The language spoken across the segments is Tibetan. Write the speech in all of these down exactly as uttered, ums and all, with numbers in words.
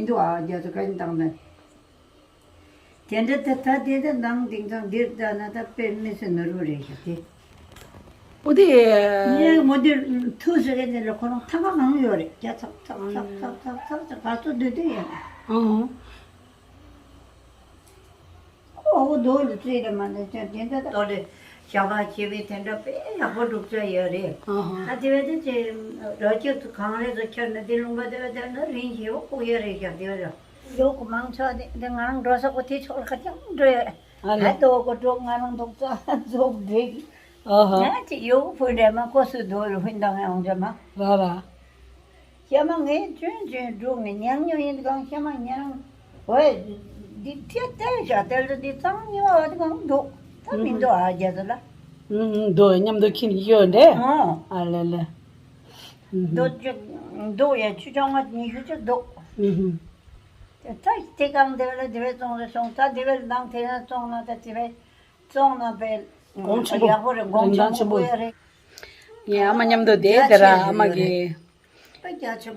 མི་འདུག་ཨ། རྒྱ་ཚོ་ག་ནས་བཏང་ན། དེ་འདྲ་ད་ད་དེ་ད་ནང་དེང་སང་འདིར་ལྟ་ན་ད་དཔེ་མི་སྲིད་ནོར་བུ་རེད་ཤག་དེ། ཨོ་དེ། ངས་ངོ་དེ་ཐུག་ཟེར་གི་དེ་ལ་ཁོ་རང་ཐང་ག་གང་ཡོད་རེད། རྒྱ་ཚབ་ཚབ་ཚབ་ཚབ་ཚབ་ཚབ་ག་ཚོད་སྡོད་དུས་ཡོད་རེད། ཨང་། ཁོ་ཨོ་དོ་ལ་རྩིས་རེད་མ་ནས་ཅང་དེ་འདྲ་ད་ལྟོ་རེད། ཞག་ཁ་ཆེ་བའི་དེ་འདྲ་དཔེ་ཡག་པོ་སྒྲུབ་ས་ཡོད་རེད། ཨ་ཧ། ཨ་དེ་བས་དེ་ཅི་རོ་ཁྱེར་དུ་གང་རེད་ཟེར་ཁྱེར་ན་དེ་ལུང་པ་དེ་བས་དེ་ན་རིན་ཞེ་བོ་ཁུག་ཡོད་རེད་ཤག་དེ་བས་ལ། ཡོག་མང་ཚོགས་དེ་དེ་ང་རང་འགྲོ་ས་གོ་དེ་ཕྱོགས་ལ་ཁ་ཅང་འགྲོ་ཡོད། ཨ་ལེ། ཨ་དོ་གོ་འགྲོ་ང་རང་འདུག་ཙ་འཛུགས་འགྲིག་ཨ་ཧ། ང་ཅི་ཡོག་བུ་འདྲེ་མ་ཁོ་སུ་དོ་ལ་ཧུན་དང་ཡང་འདྲེ་མ། ར་ར། ཤ་མ་ངས་ཅུན་ཅུན་འགྲོ་ངས་ཉང་ཉོ་ཡིན་གང་ཤ་མ་ཉང་། ཝེ། འདི་ཐེ་ཏེ་ཞག་དེ་ལ་འདི་གཙང་ཉོ་བ་དེ་གང་འདུག་ད་མི་འདུག་ཨ་རྒྱ་ཚོ་ལ། ཨུམ་འདུག་མཉམ་དུ་ཁྱིམ་ཡོད་འདྲེ། ཨོ། ཨ་ལེ་ལེ། ཨུམ། འདུག་ཅིག་འདུག་ཡ་ཆུ་ཆུང་ང་ཉི་ཤུ་ཅིག་འདུག་ཨུམ། ད་དེ་གང་དེ་བས་ལ་དེ་བས་བཙོང་རེ་སོང་ད་དེ་བས་ལ་ནང་དེ་ན་བཙོང་ན་ད་དེ་བས་བཙོང་ན་བས་གོང་ཆེན་པོ་ཡག་པོ་རེད་གོང་རིན་ཐང་ཆེན་ཆེན་པོ་པོ་ཡ་རེད། ངའི་ཨ་མ་མཉམ་དུ་བསྡད་དེ་ར་ཨ་མ་གི་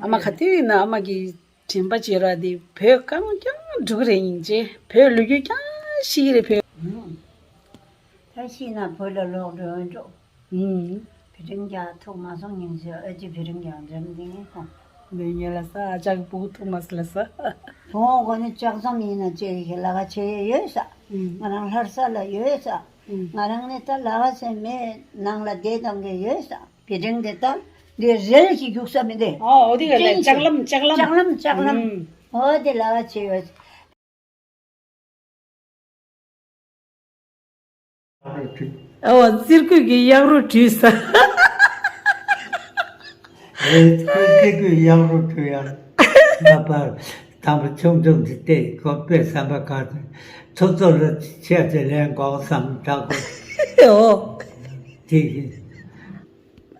ཨ་མ་ག་དུས་ཡིན་ན་ཨ་མ་གི་དྲན་པ་བརྗེད་ར་དེ་བོད་གང་ཀྱང་འགྲོ་གི་རེད་སྙིང་རྗེ་བོད་ལོ་རྒྱུས་ཀྱང་ཤེས་ཀྱི་རེད་བོད། ད་ཤི་ན་བོད་ལ་ལོག་འགྲོ་འགྲོ། ཨུམ། བི་ཊིང་རྒྱག་ཐུག་མ་སོང་སྙིང་རྗེ་ཨ་ཅེ་བི་ཊིང་རྒྱག་འཛེམ་འདི་ངས་ཁོང་། འདི་ཉེ་ལ་ས་ཨ་ཅག་གི་སྤུ་གུ་ཐུག་མ་སི་ལ་ས། བོང་གོ་ནི་ལྕགས་ཟམ་ཡིན་ན་ཅེ་ཡི་ལ་ག་ཆེ་ཡོད་ས། ཨུམ། ང་རང་ལྷ་ས་ལ་ཡོད་ས། ཨུམ། ང་རང་ནི་ད་ལ་ག་ཚེ་མེད་ནང་ལ་བསྡད་དང་གི་ཡོད་ས། བི་ཊིང་དེ་ད་འདི་རེལ་གྱི་རྒྱུག་ས་མི་འདི། ཨོ་འོ་དེ་ག་ལ་ལྕགས་ལམ་ལྕགས་ལམ། ལྕགས་ལམ་ལྕགས་ལམ། ཨུམ། ཨོ་དེ་ལ་ག་ཆེ་ཡོད། ཨོ་ཙིར་ཀུ་གི་གཡག་རུ་བྲུས་ས། ཨེ་ཙིར་ཀུ་གཡག་རུ་བྲུས་ཡང་ལ་པར་དང་པོ་ཆུང་ཆུང་འདི་ལྟས་ཁོ་དཔེ་བསམ་པ་ག་ཚོད་ཚོད་ལ་ཆེ་ཆེ་ལེན་དགོས་བསམ་དྲག་གོ། ཨོ། དེ་བཞིན།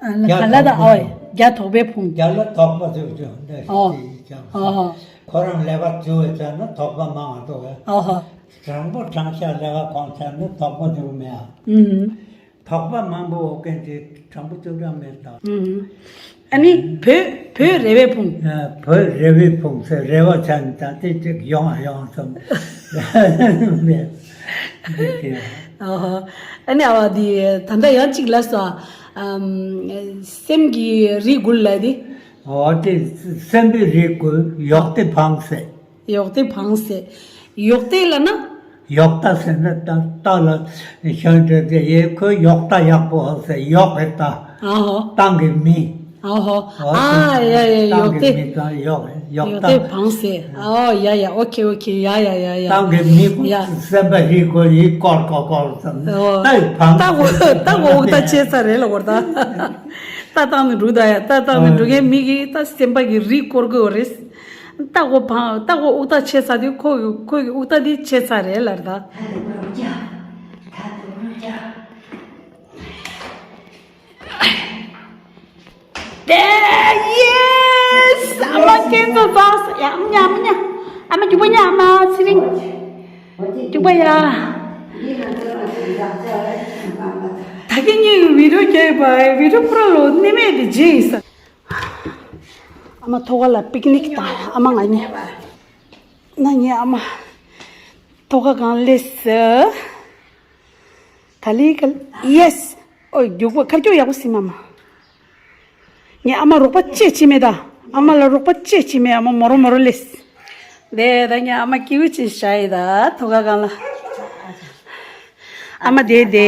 ཨ་ལ་ག་ལ་དང་ཨོ་ཡ་རྒྱ་དོག་པའི་ཕུང་། རྒྱ་ལ་དོག་པ་ཚོས་ཀྱང་འདྲ་ཞིག་ཨོ། ཅིག་ཀྱང་ཨོ་ཧོ། ཁོ་རང་ལས་ཀ་བྱུང་བའི་ཆ་ན་དོག་པ་མང་བ་འདུག་གས། ཨོ་ཧོ། དྲང་པོ་དྲང་བཞག་ལས་ཀ་གང་བྱས་ན་དོག་པ་འདུག་མེད་ཨ། ཨུམ། དོག་པ་མང་པོ་འོག་གན་དེ་དྲང་པོ་བཅུ་གྲངས་མེད་དང་། ཨུམ། ཨ་ནི་བོད་བོད་རེ་བའི་ཕུང་། ཨ་བོད་རེ་བའི་ཕུང་ཟེར་རེ་བ་ཆ་ནི་ད་དེ་ཅིག་ཡོང་ཨ་ཡོང་བསམ་མེད། འདི་དེ། ཨོ་ཧོ། ཨ་ནི་ཨ་བ་དེ་ད་ལྟ་ཡང་གཅིག་ལ་སོ། ཨམ། སེམས་ཀྱི་རིགས་དགུ་ལ་དེ། འོ་དེ་སེམས་པའི་རིགས་དགུ་ཡོག་ཏི་བང་ཟེར། ཡོག་ཏི་བང་ཟེར། ཡོག་ཏི་ལ་ན། ཡོག་ཏ་ཟེར་ན་ད་ལྟ་ལ་ཤང་འདྲ་དེ་ཡེ་ཁོ་ཡོག་ཏ་ཡག་པོ་ཟེར་ཡོག་གི་ཏ། ཨ་ཧོ། ཏང་གི་མི། ཨ་ཧོ། ཨོ་ཨ་ཡ་ཡ་ཏང་ཡོག་གི་ཏེ། མི་ཏང་ཡོག་ཡོག་ཡོག་ཏ། ཏེ་བང་ཟེར། ཨོ་ཡ་ཡ་ཨོ་ཁེ་ཨོ་ཁེ་ཡ་ཡ་ཡ་ཡ། ཏང་གི་མི་ཡ། སེམས་པ་རིག་གོ་ཡི་ཀོར་ཀོ་ཀོར་ཙམ། ཨོ། ཏ་བང་ཏ་གོ་ཏ་གོ་ཨུ་ཏ་ཆེ་ས་རེད་ལ་གོར་ཏ། ཏ་ཏང་ནི་འགྲུ་ད་ཡ་ཏ་ཏང་ནི་འགྲུ་ངའི་མི་གི་ཏ་སེམས་པ་གི་རིག་གོར་གོ་རེད། ཏ་གོ་བང་ཏ་གོ་ཨུ་ཏ་ཆེ་ས་དེ་ཁོ་གི་ཁོ་གི་ཨུ་ཏ་དེ་ཆེ་ས་རེད་ལ་ར་ད། དེ་ཡེས། ཨ་མ་སྐད་ཚོ་ཙག་ཡ་ཨ་མ་ཉ་ཨ་མ་ཉ། ཨ་མ་རྒྱུག་པ་ཉ་ཨ་མ་ཚེ་རིང་། རྒྱུག་པ་ཡ། ད་གིན་ངའི་བི་ཌིའོ་རྒྱབ་པ་བི་ཌིའོ་ཕུ་ར་ལོ་ནི་མེད་དེ་ཇི་ཡིན་ས། ཨ་མ་ཐོག་ཁ་ལ་པིག་ནིག་དང་ཨ་མ་ང་གཉིས། ན་ངའི་ཨ་མ་ཐོག་ཁ་གང་སླེབས་སི། ག་ལེ་ག་ལེ། ཡེས། ཨོ་རྒྱུག་པ་ཁ་སྐྱོ་ཡག་པོ་སི་མ་མ། ངའི་ཨ་མ་རོགས་པ་ཅེ་ཅི་མེད་ད། ཨ་མ་ལ་རོགས་པ་ཅེ་ཅི་མེད། ཨ་མ་མོ་རོ་མོ་རོ་ལེས། དེ་ད་ངའི་ཨ་མ་སྐྱིད་པོ་ཅིག་བྱ་ཡི་ད་ཐོག་ཁ་གང་ལ། ཨ་མ་དེ་དེ།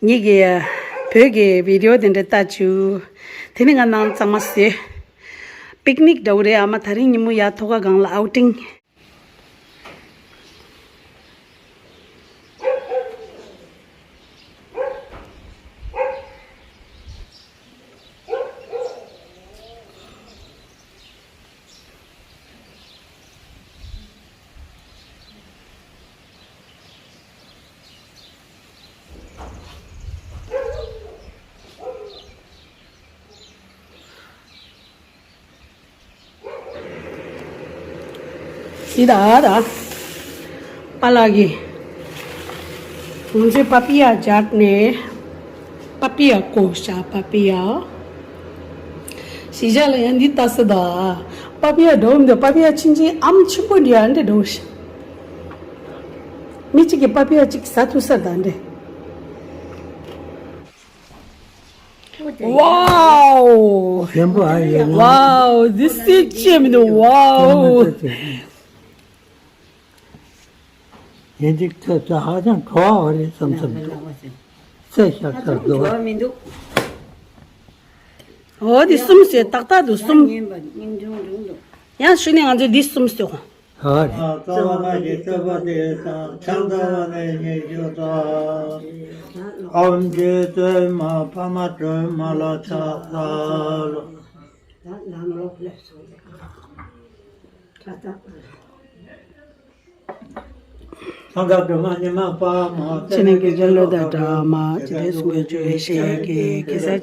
ངེད་ཀྱི་བོད་ཀྱི་བི་ཌིའོ་དེ་འདྲ་ལྟ་བཅུག་དེ་ནི་ང་ནང་གཙང་མ་བཟོས། པིག་ནིག་འདྲ་བོ་རེད། ཨ་མ་དེ་རིང་ཉིན་མོ་ཡར་ཐོག་ཁ་གང་ལ་ཨའུ་ཊིང་། འདི་ད་ད། པཱ་ལགས་ཀྱིས་ང་ཚོའི་པ་པི་ཡ་སྦྱར་ནས། པ་པི་ཡ་བཀོག་བཞག་པ་པི་ཡ། གཞིས་ཆགས་ལ་ཡང་འདི་ལྟ་ས་ད། པ་པི་ཡ་འགྲོ་འདི་པ་པི་ཡ་ཆུང་ཆུང་ཨམ་ཆེན་པོ་འདི་ཡ་འདི་འགྲོ་ཤག་མི་གཅིག་གིས་པ་པི་ཡ་གཅིག་ཟ་ཐུབ་ས་ད་འདི། Wow! Wow! This is Jim. Wow! ཡིན་གཅིག་ཐོས་ཚོད་ཧ་ཅང་བྲོ་བ་རེད་བསམ་བསམ་འདུག་ཚེ་ཤར་ཚར་འགྲོ་བ་མི་འདུག་འོ་དེ་གསུམ་ཟེར་ཏག་ཏག་འདུག་གསུམ། ཡང་ཞུ་ནས་ང་ཚོས་འདི་གསུམ་ཟེར། ཧ་རེ། རྩ་བ་ནས་ཀྱི་བསྟོད་པ་དེ་དང་ཕྱག་འཚལ་བ་ནས་ཉེར་བཞི་དང་། ཨོཾ་རྗེ་བཙུན་མ་འཕགས་མ་སྒྲོལ་མ་ལ་ཕྱག་འཚལ་ལོ། ད་ལམ་ལོག་སླེབས་སོང་། ད་ད། ཚང་ཀ་སྒྲོལ་མ་ཉི་མ་པ་མ། ཕྱི་ནས་གི་རྒྱལ་ལོ་དང་འདྲ་མ་ཇི་འདྲའི་གསུང་གི་བརྗོད་པའི་ཞེས་ཀྱི་གེ་སར།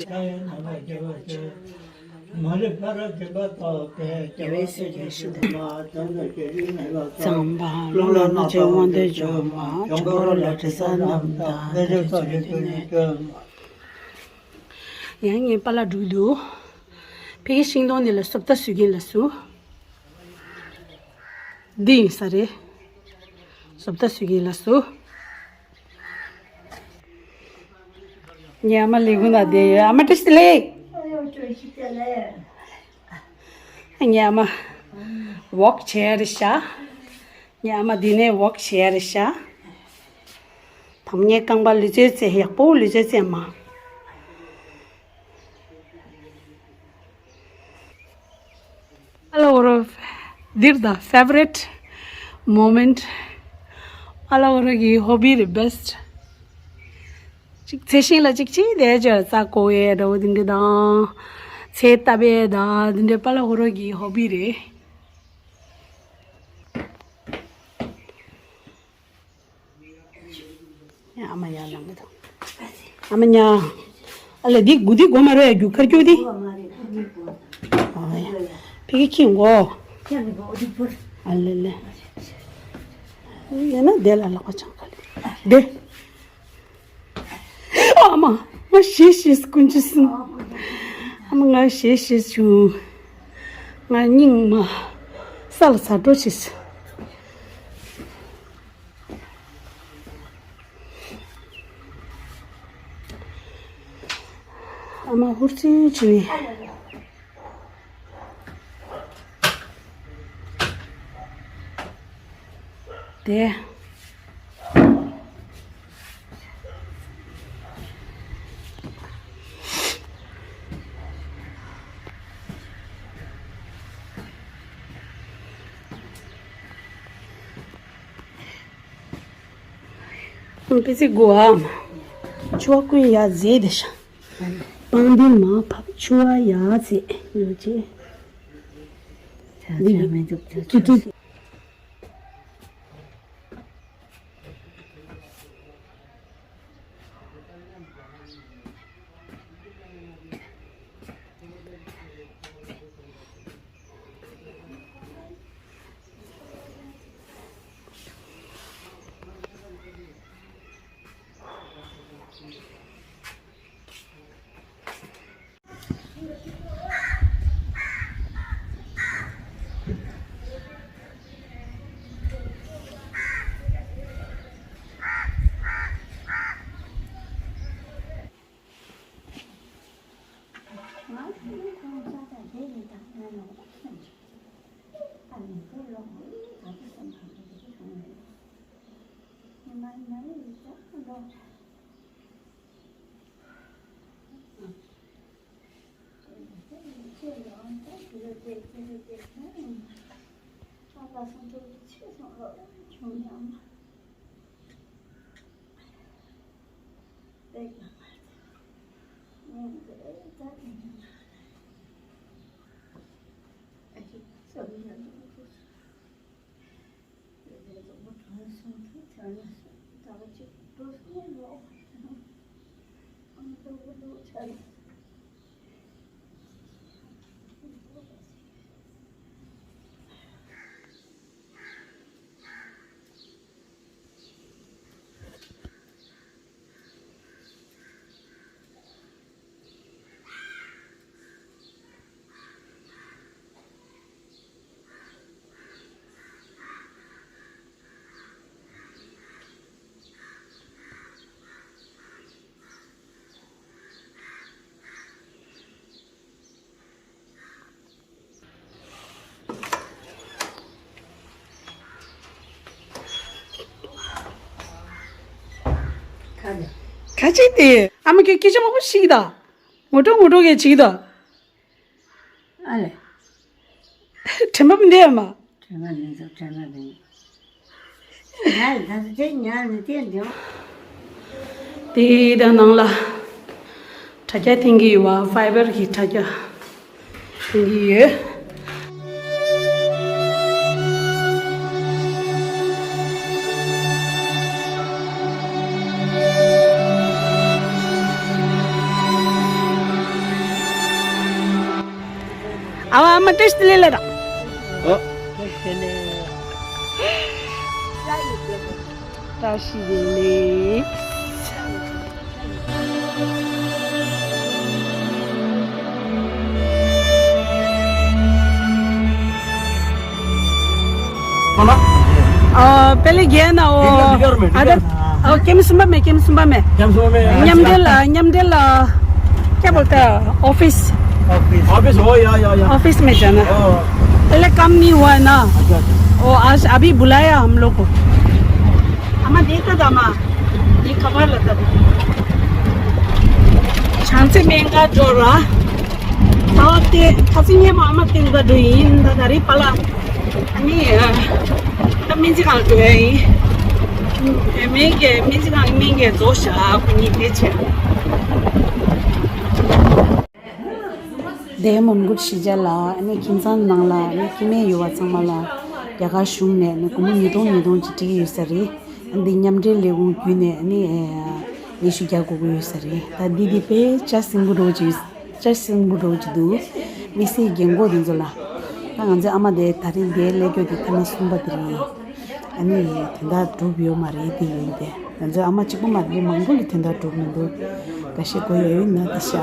མ་རིག་པར་སྒྲིབ་པ་དག་པའི་རྒྱལ་བའི་སྲས་ཀྱི་ཞིང་དུ། ཙམ་པ་ཀློང་ལ་སྣང་མཛད་དབང་ལྡན་འབྱུང་བ། འབྱུང་པོ་ལ་དྲི་ཟ་རྣམས་དང་། འདི་རིགས་ཚོགས་ཀྱི་སྡུག་བསྔལ་ཀུན། ཡང་ངས་པཱ་ལགས་འགྲོ་གི་འདུག་ཕ་གི་ཤིང་སྡོང་འདི་ལ་བཟོ་ལྟ་བཟོ་གིན་ལ་སུ། འདི་ཡིན་ས་རེད། བཟོ་ལྟ་བཟོ་གིན་ལ་སུ། ངའི་ཨ་མ་ལས་ཁུངས་ན་བསྡད་ཡོད། ཨ་མ་བཀྲ་ཤིས་བདེ་ལེགས། ངའི་ཨ་མ་ཝོག་བྱེད་ཡ་རེད་ཤག་ངའི་ཨ་མ་འདི་ནས་ཝོག་བྱེད་ཡ་རེད་ཤག་དམ་ངའི་རྐང་པ་ལུས་རྩལ་རྩེད་ཡག་པོ་ལུས་རྩལ་རྩེད་མ། ཨ་ལ་འོ་རོ། འདིར་ད་ཕེ་ཝ་རི་ཊི་མོ་མེན་ཊི། ཨ་ལ་འོ་རོ་གི་ཧོ་བི་རེད། བེ་སི་ཊི། ཅིག་ཚེ་ཤིང་ལ་ཅིག་ཅིག་དེ་ཅར་རྩྭ་བརྐོ་ཡས་འདྲ་བོ་དེ་འདྲ་དང་། ཚེ་བཏབ་ཡས་དང་དེ་འདྲ་པཱ་ལགས་ཁོ་རང་གི་ཧོ་བི་རེད། ཨ་མ་ཡར་ལངས་གི་འདུག་ཨ་མ་ཉ། ཨ་ལ་འདི་དགུ་འདི་དགོས་མ་རེད། རྒྱུ་ཁར་རྒྱུ་འདི། ཨ་ཡ། ཕ་གི་ཁྱི་མགོ། ཨ་ལེ་ལེ། ལེ་ན་དེ་ལ་ལག་པ་འཆང་ག་ལེ། དེ། ཨ་མ། ང་ཞེད་ཤེས་ཀུན་ཅི་སིན། ཨ་མ་ང་ཞེད་ཤེས་བྱུང་། ང་སྙིང་མ། ས་ལ་ཟ་འགྲོ་ཤེས། ཨ་མ་ཧུར་བརྩོན་བྱས་ནས། དེ། ཨུམ། པི་ཙི་གོ་ཨམ། ཆུ་བ་ཀུན་ཡ་ཟེ་དེ་ཤ། པང་གདན་མ་ཕབ་ཆུ་བ་ཡ་ཟེ། ཡོ་ཅེ། ཆ་ཆ་མི་འདུག་ཆ་ཆ། ད་ཅི་དེ་ཨ་མ་ཁྱོད་སྐད་ཆ་མང་པོ་ཞིག་ད། ངོ་སྤྲོད་ངོ་སྤྲོད་གས་ཅིག་ད། ཨ་ལེ། དྲན་པ་མི་འདུག་ཨ་མ། དྲན་པ་མི་འདུག་དྲན་པ་མི་འདུག་ང་ད་དེ་ཉལ་ནས་བསྡད་འདུག་དེ་ད་ནང་ལ་དྲ་རྒྱ་འཐེན་གྱི་ཡོད་པ། ཕའི་བར་གྱི་དྲ་རྒྱ་འཐེན་གྱི་ཡོད། ཨ་བ་ཨ་མ་བཀྲ་ཤིས་བདེ་ལེགས་ལབ་དང་། ཨོ། བཀྲ་ཤིས་བདེ་ལེགས། ཨ། པེ་ལེ་གྷེ་ན་ཝོ། ཨ་དར། ཨོ། ཀེམ་སུམ་པ་མེ། ཀེམ་སུམ་པ་མེ། ཀེམ་སུམ་པ་མེ། མཉམ་འབྲེལ། མཉམ་འབྲེལ། क्या बोलता है? ऑफिस। ऑफिस। ओ या या या। ऑफिस में जाना। ओ। पहले काम नहीं हुआ है ना। अच्छा, अच्छा। ओ, आज अभी बुलाया हम लोग को। अम्मा देखा था अम्मा। ये खबर लगा था। छान से महंगा जो रहा। ཨ་དེ་ཁ་སང་ཉི་མ་ཨ་མ་བསྟན་པ་འགྲོ་ཡིན། ད་ད་རེས་པཱ་ལགས་ཨ་ནི་ད་སྨན་རྩིས་ཁང་འགྲོ་ཡ་ཡིན། སྨན་གྱི་སྨན་རྩིས་ཁང་སྨན་གྱི་རྫོགས་བཞག་ཁོ་གཉིས་བསྡད་བྱས། དེ་མོན་གྷོ་གཞིས་ཆགས་ལ་ཨ་ནི་ཁྱིམ་ཚང་ནང་ལ་ཨ་ནི་སྐྱེ་དམན་ཡོད་པ་ཚང་མ་ལ་རྒྱ་གར་གཞུང་ནས་ཨ་ནི་སྒོར་མོ་ཉིས་སྟོང་ཉིས་སྟོང་ཅིག་སྤྲད་ཀྱི་ཡོད་ས་རེད། ཨ་འདི་མཉམ་འབྲེལ་ལས་ཁུངས་བརྒྱུད་ནས་ཨ་ནི་ལས་ཞུགས་རྒྱག་དགོས་ཀྱི་ཡོད་ས་རེད། ད་འདི་འདི་དཔེ་ཅ་སིང་པོ་འདྲ་བོ་ཅིག་ཡོད། ཅ་སིང་པོ་འདྲ་བོ་ཅིག་འདུག་དམིགས་བསལ་རྒན་གོག་དེ་ཚོ་ལ། ད་ང་ཚོའི་ཨ་མ་དེ་ད་རིང་འདིར་སླེབས་རྒྱུ་དེ་ཐེངས་མ་གསུམ་པ་དེ་རེད། ཨ་ནི་དོན་དག་གྲུབ་ཡོད་མ་རེད། དེ་ཡིན་ཏེ་ང་ཚོའི་ཨ་མ་གཅིག་པོ་མ་རེད། མང་པོ་ལ་དོན་དག་གྲུབ་མི་འདུག་འགའ་ཤས་གོ་ཡ་ཡོད་ན་དེ་བཞག་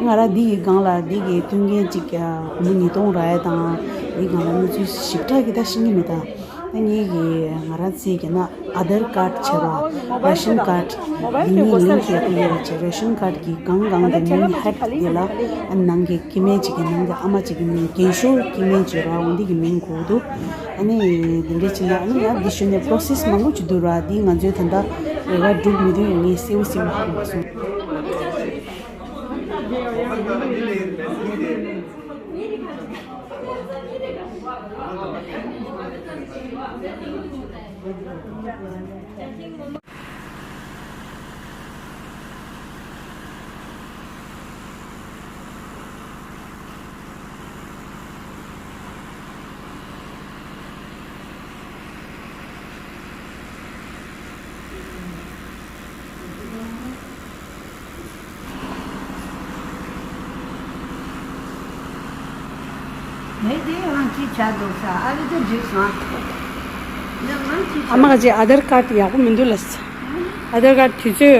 ང་རང་འདི་ཡི་སྒང་ལ་འདི་གི་མཐུན་རྐྱེན་གཅིག་སྒོར་མོ་ཉིས་སྟོང་རག་ཡ་དང་། འདི་སྒང་ལ་གནས་ཚུལ་ཞིབ་ཕྲ་གི་ད་ཤེས་ཀྱི་མེད་ད། ད་ངེད་ཀྱིས་ང་རང་ཚོའི་གི་ན་ཨ་དར་ཀཱཌ་བྱས་པ། རེ་ཤན་ཀཱཌ་འདི་གཉིས་ལིང་ཀི་ཡག་པོ་ཡོད་པ་བྱས། རེ་ཤན་ཀཱཌ་གི་སྒང་སྒང་དེ་མིང་ཧེཌ་དེ་ལ་ཨ་ནང་གི་སྐྱེ་དམན་གཅིག་གི་ནང་གི་ཨ་མ་གཅིག་གི་མིང་། རྒན་ཤོས་སྐྱེ་དམན་གཅིག་ར་འོ་འདི་གི་མིང་དགོས་འདུག་ཨ་ནི་འདི་འདྲ་བྱས་ན་ཨ་ནི་ཡང་འདི་ཞུ་ནས་པོ་རོ་སེ་སི་མང་པོ་ཅིག་འདུག་ར། འདི་ང་ཚོའི་ད་ལྟ་རེ་བ་འགྲུབ་མི་འདུག་ངས་གསལ་པོ་གསལ་པོ་ཧ་གོ་མ་སོང་། ངས་དེ་རང་གཅིག་ཆ་འདུག་ས། ཨ་རི་དུ་འཇིགས་སོང་། ཨ་མ་ག་ཅིག་ཨ་དར་ཀཱཌ་ཡག་པོ་མི་འདུག་ལབ་ས། ཨ་དར་ཀཱཌ་དུས་ཚོད་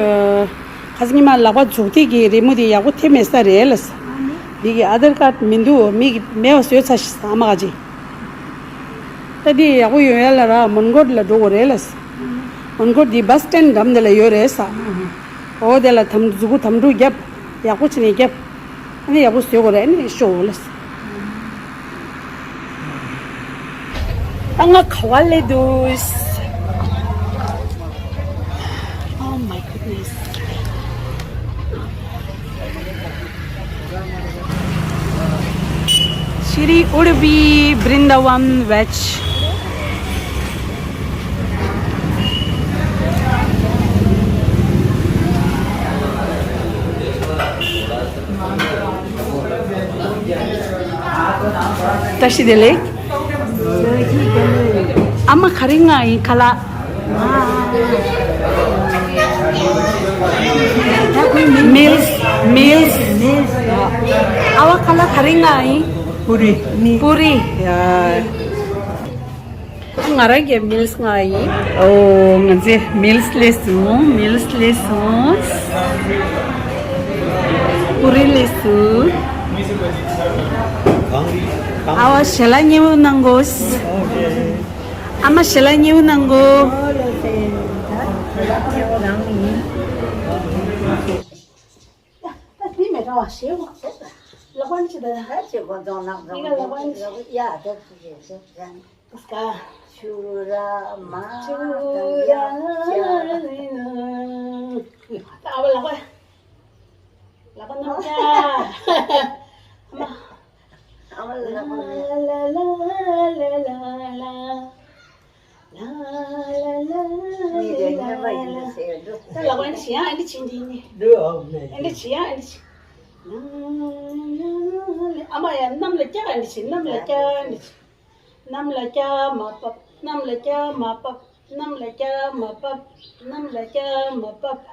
ཁ་སང་ཉི་མ་ལག་པ་འཛུགས་དུས་ཀྱི་རི་མོ་དེ་ཡག་པོ་ཐེབས་མེད་ས་རེད་ལབ་ས། འདི་གི་ཨ་དར་ཀཱཌ་མི་འདུག་མི་གི་མེད་པ་བཟོས་ཚར་ཤག་ས། ཨ་མ་ག་ཅིག་ད་འདི་ཡག་པོ་ཡོང་ཡ་ལ་ར་མོན་གྷོ་ལ་འགྲོ་དགོས་རེད་ལབ་ས། མོན་གྷོ་འདི་བྷ་སི་སི་ཊེན་ཌི་འགྲམ་དེ་ལ་ཡོད་རེད་ས། འོ་དེ་ལ་དམ་མཛུ་གུ་དམ་ཕྲུག་བརྒྱབ། ཡག་པོ་བྱས་ནས་བརྒྱབ། ཨ་ནི་ཡག་པོ་བཟོས་དགོས་རེད། ཨ་ནི་ཤོག་ལབ་ས། ད་ང་ག་བ་སླེབས་འདུག Oh my goodness. Shri Udupi Vrindavan Veg. བཀྲ་ཤིས་བདེ་ལེགས། ཨ་མ་ག་རེ་མངགས་ཡིན་ཁ་ལག་མིལ་སི། མིལ་སི། ཨ་བ་ཁ་ལག་ག་རེ་མངགས་ཡིན། པུ་རི། པུ་རི། ཡ། ང་རང་གི་མིལ་སི་མངགས་ཡིན། ཨོ། ང་ཚོས་མིལ་སི་སླེབས་སོང་། མིལ་སི་སླེབས་སོང་། པུ་རི་སླེབས་སོང་། ཨ་བ་ཞལ་ལག་མཉེས་པོ་གནང་དགོས། ཨ་མ་ཞལ་ལག་མཉེས་པོ་གནང་དགོས། ད་དེ་མེད་ར་བ་ཞེས་བ་ལག་པ་ནི་ཅི་ད། ཧ་ཅི་གོ་རྫོང་ནག་རྫོང་ཡིན་ལ་ལག་པ་ནི་ཡ་ད་ཅི་ཞེས་ཞེས་ཀ་ཆུ་ར་མ་ཆུ་ར་ཡ། ད་ཨ་བ་ལག་པ། ལག་པ་གནམ་ལྕགས། ཨ་མ། ཨ་མ་ལག་པ། ལ་ལ་ལ་ལ་ལ་ལ། ལ་ལ་ལ་ལ་ལ་ལ། ད་ལག་པ་ཨ་འདི་བྱེད་ཡ་ཨ་འདི་བྱེད་འདི་ནི། ཨ་འདི་བྱེད་ཡ་ཨ་འདི་བྱེད། ལ་ལ་ལ་ལ། ཨ་མ་ཡ་གནམ་ལ་ལྕགས་ཨ་འདི་བྱེད། གནམ་ལ་ལྕགས་ཨ་འདི་བྱེད། གནམ་ལ་ལྕགས་མ་བབས། གནམ་ལ་ལྕགས་མ་བབས། གནམ་ལ་ལྕགས་མ་བབས། གནམ་ལ་ལྕགས་མ་བབས།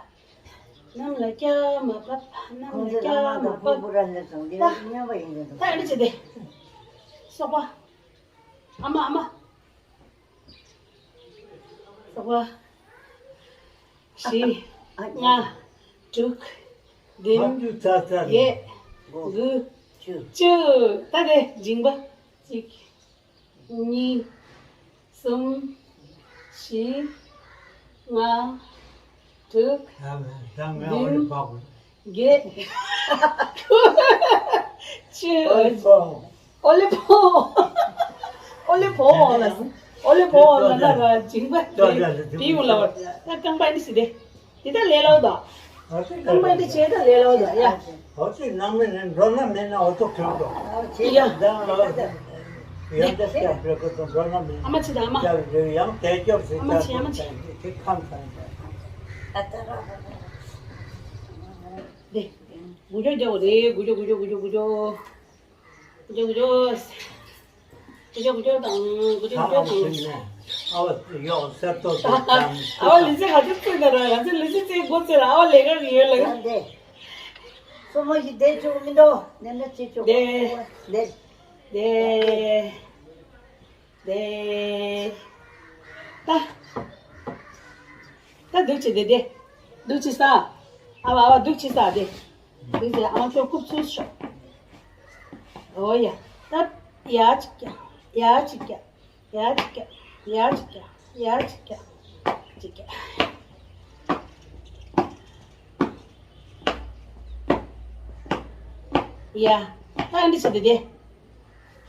གནམ་ལ་ལྕགས་མ་བབས། གནམ་ལ་ལྕགས་མ་བབས། ད་ད་ཨ་འདི་བྱེད་དེ། སོག་པོ། ཨ་མ་ཨ་མ། སོག་པོ། བཞི། ལྔ། དྲུག་བདུན། བརྒྱད། དགུ། བཅུ། ད་དེ་མཇིང་པ། གཅིག་གཉིས། གསུམ། བཞི། ལྔ། དྲུག་བདུན། བརྒྱད། བཅུ། ཨོ་ལེ་ཕོ། ཨོ་ལེ་ཕོ་འོང་ལ། ཨོ་ལེ་ཕོ་འོང་ལ་ན་ར་མཇིང་པ་དེ་བི་ཡོང་ལ་བ། ད་རྐང་པ་འདི་སི་དེ། དེ་ད་ལས་སླ་བོ་ད། རྐང་པ་འདི་བྱས་ད་ལས་སླ་བོ་ད་ཡ། ཨོ་ཙི་ནང་མི་ནི་འགྲོ་ན་མེད་ན་ཨོ་ཏོ་ཁྱོད་འགྲོ། ཡ། ཡང་དེ་སྐྱབས་འགྲོ་གི་འགྲོ་ན་མེད་ན། ཨ་མ་ཆི་ད་ཨ་མ། ཡང་དེ་སྐྱོབ་ཟེར། ཨ་མ་ཆི་ཨ་མ་ཆི། དེ་ཁམས་ཚང་། དེ། དགུ་བཅུ་རྒྱག་དགོས་རེད། དགུ་བཅུ་དགུ་བཅུ་དགུ་བཅུ་དགུ་བཅུ། དགུ་བཅུ་དགུ་བཅུ། དགུ་བཅུ་དགུ་བཅུ་དང་དགུ་བཅུ་དགུ་བཅུ་དང་། ཨ་བ་ཡོག་སེར་ཏོ་དང་། ཨ་བ་ལི་ཙི་ག་ཚོད་བཙལ་ན་ར་ང་ཚོ་ལི་ཙི་བཙལ་འགོ་བཙལ་ར་ཨ་བ་ལས་ཀ་ཡོད་ལ། ཡང་དེ། སོ་མ་ཞིག་བསྡད་ཆོག་མི་འདུག་ནས་ན་བྱེད་ཆོག་དེ། བསྡད། དེ། དེ། ད། ད་འདུག་བྱེད་དེ་དེ། འདུག་བྱེད་ས། ཨ་བ་ཨ་བ་འདུག་བྱེད་ས་དེ། འདུག་བྱེད་ཨ་མ་ཁྱོད་རྐུབ་ཚུགས་ཤོག་ཨོ་ཡ། ད། ཡ་གཅིག་ཀྱ། ཡ་གཅིག་ཀྱ། ཡ་གཅིག་ཀྱ། ཡ་གཅིག་ཀྱ། ཡ་གཅིག་ཀྱ། གཅིག་ཀྱ། ཡ། ད་འདི་བྱེད་དེ་དེ།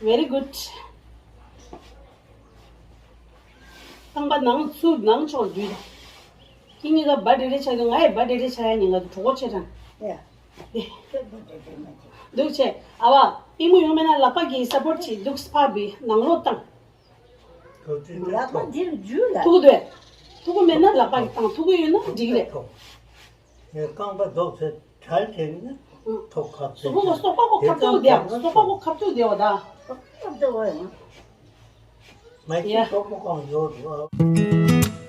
Very good. རྐང་པ་ནང་ཚུར་ནང་ཕྱོགས་བརྒྱུད་དང་། ཁྱེད་གཉིས་ཀ་བ་འདྲེ་རེ་ཆགས་ཀྱི། ང་ཡི་བ་འདྲེ་རེ་ཆགས་ཡ་ཉིན་ག་གྲོགས་པོ་ཆེ་དྲན། ཡ། འདུག་བྱས་ཨ་བ། པུས་མོ་ཡོང་མེད་ན་ལག་པ་གིས་སཔོར་ཊི་བྱེད། འདུག་ཕར་བི་ནང་ལོགས་བཏང་། ལག་པ་འདིར་འཇུས་ལ། ཐུག་དོད། ཐུག་གི་མེད་ན་ལག་པ་གིས་བཏང་། ཐུག་གི་ཡོད་ན་འགྲིག་རེད། ངས་རྐང་པ་རྡོག་ཚད་གྲལ་དེ་ནི་ཐོག་ཁ་ཕྱེ། སོག་པོ་སོག་པོ་ཁོ་ཁ་ཐུག་དེ་སོག་པོ་ཁོ་ཁ་ཐུག་དེ་བ་ད། ཁ་ཐུག་དེ་བ་ཡང་། མ་ཡ། ཅི་སོག་པོ་གང་ཡོད་རེད།